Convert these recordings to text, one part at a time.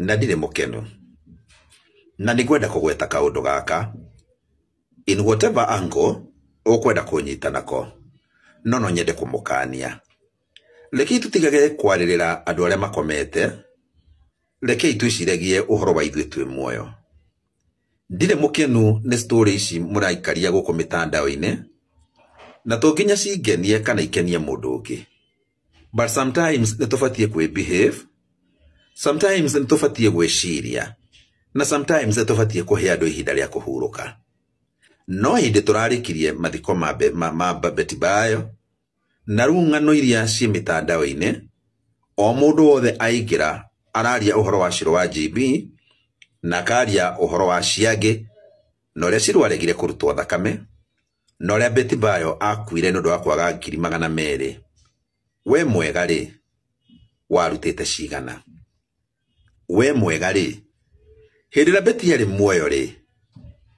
Na ndirĩ mũkenu. Na nĩ ngwenda kũgweta kaũndũ gaka. In whatever angle ũkwenda kũnyita nako, no no nyende kũmũkania. Rekei tũtigage kwarĩrĩra andũ arĩa makomete, rekei twĩciragie ũhoro wa ithuĩ twĩ muoyo. Ndirĩ mũkenu nĩ story ici mũraikaria gũkũ mĩtandao-inĩ, na to nginya cingenie kana ikenie mũndũ ũngĩ. But sometimes nĩ tũbatiĩ kwĩ behave, sometimes nĩ tũbatiĩ gwĩciria, na sometimes nĩ tũbatiĩ kũhe andũ ihinda rĩa kũhurũka. No hĩndĩ tũrarĩkirie mathiko ma Betty Bayo, na rĩu ng'ano iria ciĩ mĩtandao-inĩ, o mũndũ wothe aingĩra araria ũhoro wa Shiro wa GB, na akaria ũhoro wa Ciangĩ, na ũrĩa Shiro aregire kũrutwo thakame, na ũrĩa Betty Bayo akuire nĩ ũndũ wa kwaga 200,000. We mwega rĩ, warutĩte cigana? We mwega rĩ, hĩndĩ ĩrĩa Betty arĩ muoyo rĩ,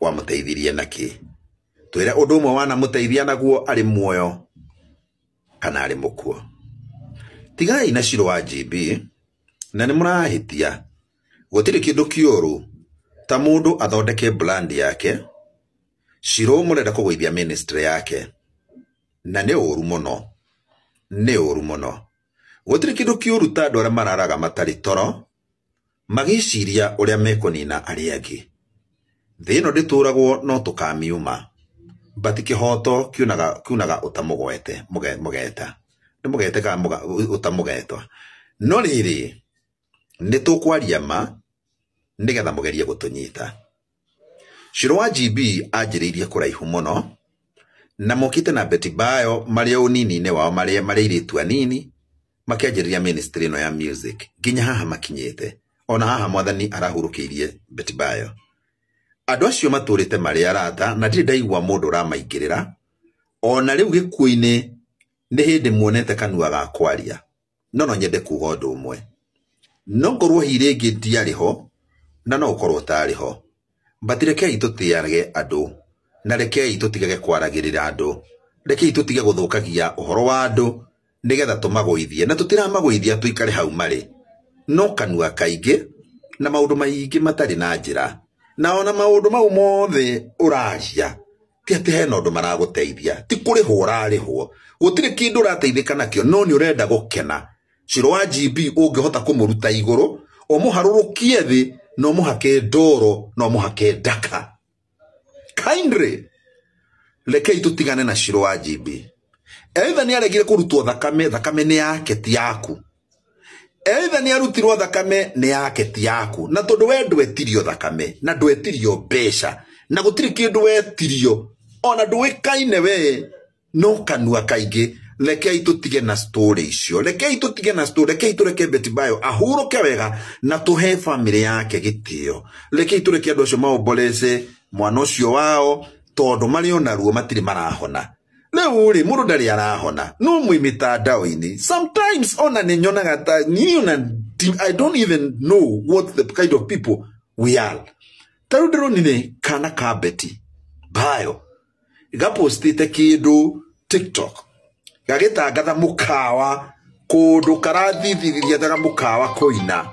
wamũteithirie nakĩ? Twĩre ũndũ ũmwe wanamũteithia naguo arĩ muoyo kana arĩ mũkuo. Tigai na Shiro wa GB, na nĩ mũrahĩtia. Gũtirĩ kĩndũ kĩũru ta mũndũ athondeke brand yake. Shiro mũrenda kũgũithia ministry yake, na nĩ ũru mũno, nĩ ũru mũno. Gũtirĩ kĩndũ kĩũru ta andũ arĩa mararaga matarĩ toro magĩciria ũrĩa mekũnina arĩa angĩ. Thĩ ĩno ndĩtũragwo no tũkamiuma, but kĩhoto kiunaga ũtamũgwete, mũgeta. Nĩ mũgete kana ũtamũgetwa. No rĩrĩ, nĩ tũkwaria ma nĩgetha mũgerie gũtũnyita. Shiro wa GB anjĩrĩirie kũraihu mũno, na mokĩte na Betty Bayo marĩ o ũnini-inĩ wao, marĩ airĩtu anini, makĩanjĩrĩria ministry ĩno ya music nginya haha makinyĩte. Ona haha mwathani arahurũkĩirie Betty Bayo. Andũ acio matũrĩte marĩ arata, na ndirĩ ndaigua mũndũ ũramaingĩrĩra. Ona rĩu gĩkuũ-inĩ nĩ hĩndĩ muonete kanua ga kwaria. No no nyende kuga ũndũ ũmwe. No ngorwo hihi rĩngĩ ndiarĩ ho, na no ũkorwo ũtarĩ ho. But rekei tũtĩage andũ, na rekei tũtigage kwaragĩrĩra andũ, rekei tũtige gũthũkagia ũhoro wa andũ nĩgetha tũmagũithie, na tũtiramagũithia tũikare hau marĩ. No kanua kaingĩ na maũndũ maingĩ matarĩ na njĩra, na ona maũndũ mau mothe ũraria ti atĩ hena ũndũ maragũteithia, ti kũrĩhwo ũrarĩhwo, gũtirĩ kĩndũ ũrateithĩka nakĩo, no nĩ ũrenda gũkena. Shiro wa GB ũngĩhota kũmũruta igũrũ, ũmũharũrũkie thĩ, na ũmũhake ndoro, na ũmũhake ndaka. Kindly, rekei tũtigane na Shiro wa GB. Either nĩ aregire kũrutwo thakame, thakame nĩ yake ti yaku. Either nĩ arutirwo thakame, nĩ yake ti yaku. Na tondũ we ndwetirio thakame, na ndwetirio mbeca, na gũtirĩ kĩndũ wetirio, ona ndũĩkaine we, no kanua kaingĩ. Rekei tũtige na story icio, rekei tũtige na story, rekei tũreke Betty Bayo ahurũke wega na tũhe family yake gĩtĩo. Rekei tũreke andũ acio maombolece mwana ũcio wao, tondũ marĩ ona ruo matirĩ marahona. Rĩu rĩ, mũndũ ndarĩ arahona, no mwĩ mĩtandao-inĩ. Sometimes ona nĩ nyonaga ta niĩ ona I don't even know what the kind of people we are. Ta rĩu ndĩronire kana ka Betty Bayo gapostĩte kĩndũ TikTok, gagĩtangatha mũkawa kũndũ karathithithia mũkawa kũina.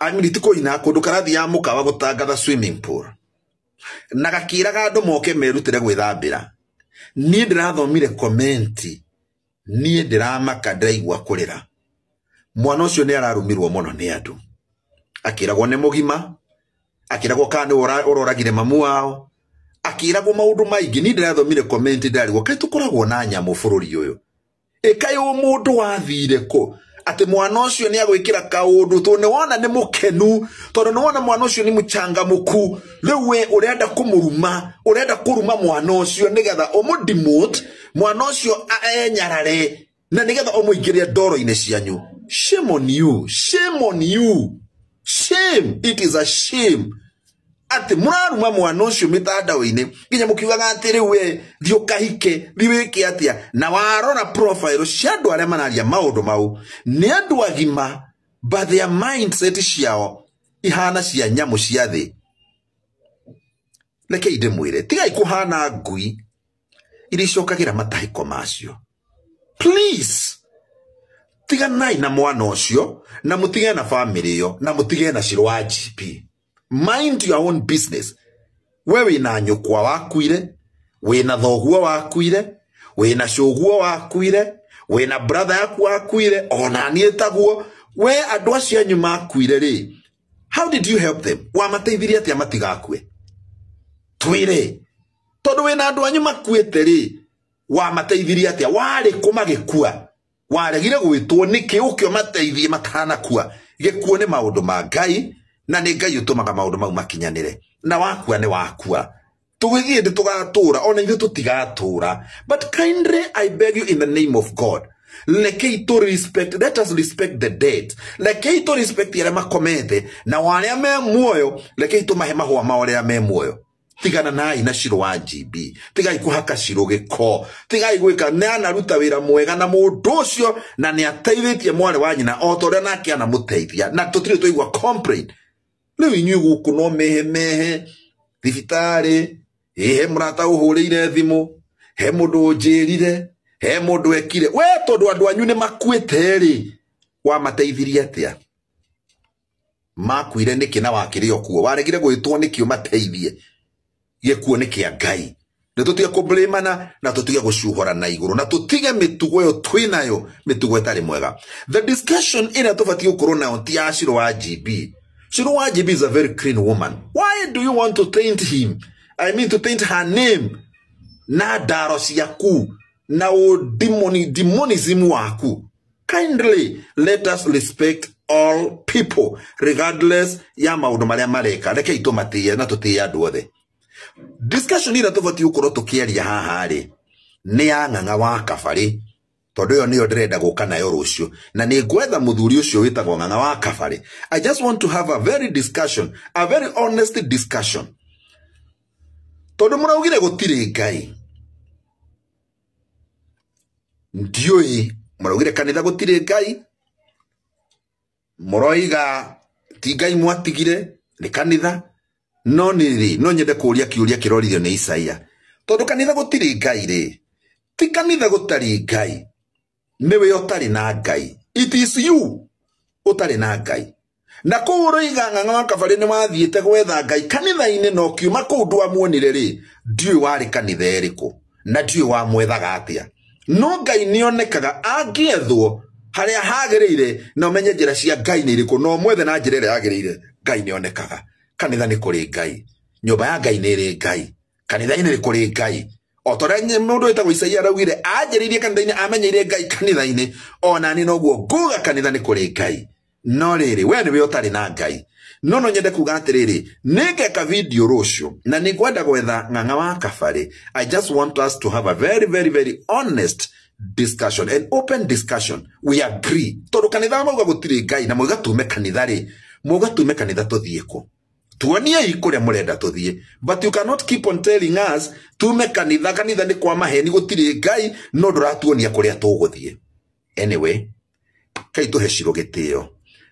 I mean, ti kũina, kũndũ karathiaga mũkawa gũtangatha swimming pool, na gakĩraga andũ moke merutĩre gwĩthambĩra. Niĩ ndĩrathomire komenti, niĩ ndĩramaka, ndĩraigua kũrĩra. Mwana ũcio nĩ ararumirwo mũno nĩ andũ, akĩragwo nĩ mũgima, akĩragwo kana nĩwe ũroragire mamu wao, akĩragwo maũndũ maingĩ. Niĩ ndĩrathomire komenti, ndarigwo kaĩ tũkoragwo na nyamũ bũrũri ũyũ. Ĩ kaĩ mũndũ wathire kũ atĩ mwana ũcio nĩ agwĩkĩra kaũndũ, tondũ nĩ wona nĩ mũkenu, tondũ nĩ wona mwana ũcio nĩ mũchangamũku. Rĩu we ũrenda kũmũruma, ũrenda kũruma mwana ũcio nĩgetha ũmũ-demote mwana ũcio enyarare, na nĩgetha ũmũingĩrie ndoro-inĩ cianyu. Shame on you, shame on you, shame, it is a shame atĩ mũraruma mwana ũcio mĩtandao-inĩ nginya mũkiugaga atĩ rĩu we thiĩ ũkahike, thiĩ wĩke atĩa. Na warora profile cia andũ arĩa mararia maũndũ mau nĩ andũ agima, but their mindset ciao ihana cia nyamũ cia thĩ. Rekei ndĩmwĩre, tigai kũhana ngui iria icokagĩra matahĩko macio. Please, Tiganai na mwana ũcio na mũtige na family ĩyo na mũtige na Shiro wa GP. Mind your own business. We wĩna nyũkwa wakuire, wĩna thoguo wakuire, wĩna cũguo wakuire, wĩna brother yaku wakuire, ona niĩ taguo. We andũ acio anyu makuire rĩ, how did you help them? Wamateithirie atĩa matigakue? Twĩre. Tondũ wĩna andũ anyu makuĩte rĩ, wamateithirie atĩa? Warĩ kũ magĩkua? Waregire gwĩtwo nĩkĩ ũke ũmateithie matanakua? Gĩkuũ nĩ maũndũ ma Ngai, na nĩ Ngai ũtũmaga maũndũ mau makinyanĩre. Na wakua nĩ wakua. Tũgĩthiĩ ndĩ tũgatũra, ona ithuĩ tũtigatũra. But kindly I beg you in the name of God, rekei tũ respect, let us respect the dead. Rekei tũ respect arĩa makomete na arĩa me muoyo, rekei tũmahe mahũa mao arĩa me muoyo. Tigana nai na Shiro wa GB. Tigai kuhaka Shiro gĩko. Tigai gwĩka nĩ anaruta wĩra mwega na mũndũ ũcio na nĩ ateithĩtie mwarĩ wa nyina o ta ũrĩa nake anamũteithia, na tũtirĩ twaigua complain. Rĩu inyuĩ gũkũ no mehe mehe thibitarĩ, he mũrata ũhũrĩire thimũ, he mũndũ ũnjĩrire, he mũndũ ekire. We tondũ andũ anyu nĩ makuĩte rĩ, wamateithirie atĩa? Makuire nĩkĩ na wakĩrĩ o kuo? Waregire gwĩtwo nĩkĩ ũmateithie? Gĩkuũ nĩ kĩa Ngai. Nĩ tũtige kũblamana na tũtige gũcuhora na igũrũ na tũtige mĩtugo ĩyo twĩnayo, mĩtugo ĩtarĩ mwega. The discussion ĩrĩa tũbatiĩ gũkorwo nayo ti ya Shiro wa GB. Shiro wa GB is a very clean woman. Why do you want to taint him? I mean to taint her name. Na ndaro ciaku na demonism waku. Kindly let us respect all people regardless ya maũndũ marĩa mareka. Rekei tũmatĩe na tũtĩe andũ othe. Discussion ĩrĩa tũbatiĩ gũkorwo tũkĩaria haha rĩ, nĩ ya Ng'ang'a wa Kabarĩ, tondũ ĩyo nĩyo ndĩrenda gũka nayo rũciũ, na nĩ ngwetha mũthuri ũcio wĩtagwo Ng'ang'a wa Kabarĩ. I just want to have a very discussion, a very honest discussion. Tondũ mũraugire gũtirĩ Ngai, ndiũĩ mũraugire kanitha gũtirĩ Ngai, mũroiga ti Ngai mwatigire nĩ kanitha. No nĩ no nyende kũũria kĩũria kĩroririo nĩ Isaia, tondũ kanitha gũtirĩ Ngai rĩ, ti kanitha gũtarĩ Ngai, nĩwe ũtarĩ na Ngai. It is you ũtarĩ na Ngai. Na kũu ũroiga Ng'ang'a wa Kabarĩ nĩ wathiĩte gwetha Ngai kanitha-inĩ, na ũkiuma kũu ndwamuonire rĩ, ndiũĩ warĩ kanitha ĩrĩkũ na ndiũĩ wamwethaga atĩa. No Ngai nĩonekaga angĩethwo harĩa hagĩrĩire, na ũmenye njĩra cia Ngai nĩ irĩkũ, na ũmwethe na njĩra ĩrĩa yagĩrĩire. Ngai nĩonekaga. Kanitha nĩ kũrĩ Ngai, nyũmba ya Ngai nĩ ĩrĩ Ngai, kanitha-inĩ nĩ kũrĩ Ngai. O ta ũrĩa mũndũ wĩtagwo Isaia araugire, anjĩrĩirie kanitha-inĩ, amenyeire Ngai kanitha-inĩ, ona niĩ noguo nguga kanitha nĩ kũrĩ Ngai. No rĩrĩ, we nĩwe ũtarĩ na Ngai. No no nyende kuga atĩrĩrĩ, nĩngeka video rũciũ na nĩngwenda gwetha Ng'ang'a wa Kabarĩ. I just want us to have a very very very honest discussion, an open discussion. We agree. Tondũ kanitha mauga gũtirĩ Ngai na mauga tume kanitha rĩ, mauga tume kanitha tũthiĩ kũ? Tuoniei kũrĩa mũrenda tũthiĩ. But you cannot keep on telling us tume kanitha, kanitha nĩ kwa maheni gũtirĩ Ngai, no ndũratuonia kũrĩa tũgũthiĩ. Anyway, rekei tũhe Shiro gĩtĩo,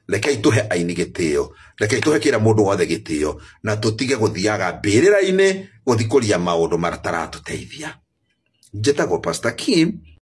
rekei tũhe aini gĩtĩo, rekei tũhe kĩra mũndũ wothe gĩtĩo, na tũtige gũthiaga mbĩrĩra-inĩ gũthikũria maũndũ mataratũteithia. Njĩtagwo Pastor Kim.